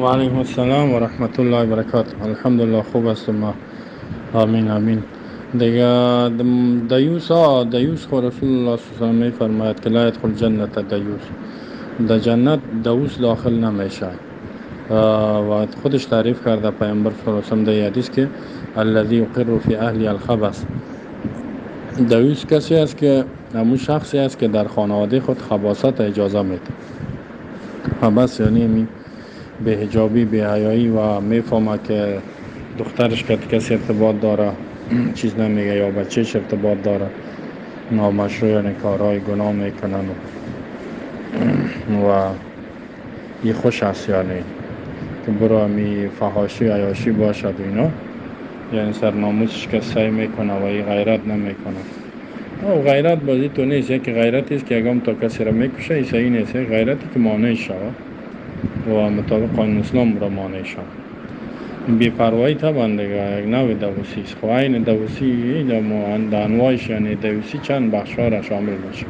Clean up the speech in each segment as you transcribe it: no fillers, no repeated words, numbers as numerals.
و علیکم السلام و رحمت الله و برکاته. الحمدلله خوب هستم ما. آمین آمین. دیگه دیوس، دیوس خو رسول الله صلی الله علیه و سلم میفرماید که لا یدخل جنت دیوس، در جنت دوس داخل نمیشه. و خودش تعریف کرده پیامبر صلی الله علیه و سلم در حدیث که الذی یقر فی اهل الخبث. دویس کسی است که همون شخصی است که در خانواده خود خباثت اجازه میده. خبث یعنی می بی‌حجابی، بی‌حیایی و میفهمه که دخترش که کسی ارتباط داره چیز نمیگه یا بچهش ارتباط داره، نامشروع یعنی کارهای گناه میکنن و یه خوش است، یعنی که برو می فحاشی عیاشی باشد و اینا، یعنی سرناموسش که سعی میکنه و این غیرت نمیکنه. او غیرت بازی تو نیست، یکی غیرتی است که اگم تا کسی را میکشه این صحیح نیست، یک غیرتی که مانع شود و مطابق قانون اسلام را مانع شود. بی‌پروایی طبعا دیگه یک نوع دوسی است. خب عین دوسی در انواعش، یعنی دوسی چند بخش ها را شامل میشه.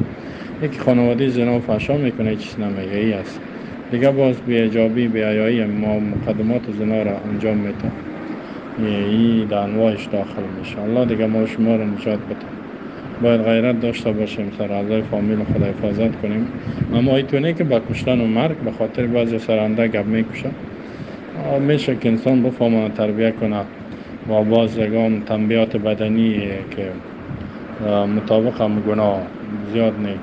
یکی خانواده زنا و فحشا میکنه چیز نمیگه ای است، دیگه باز بی‌حجابی بی‌حیایی ما مقدمات زنا را انجام میده، ای در انواعش داخل میشه. الله دیگه ما شما را نجات بده. باید غیرت داشته باشیم، سر اعضای فامیل خود حفاظت کنیم. اما ایتونه که با کشتن و مرگ به خاطر بعضی سرنده گپ میکشه، میشه که انسان بفهمه تربیه کنه و باز یگام تنبیهات بدنی که مطابق هم گناه زیاد نه.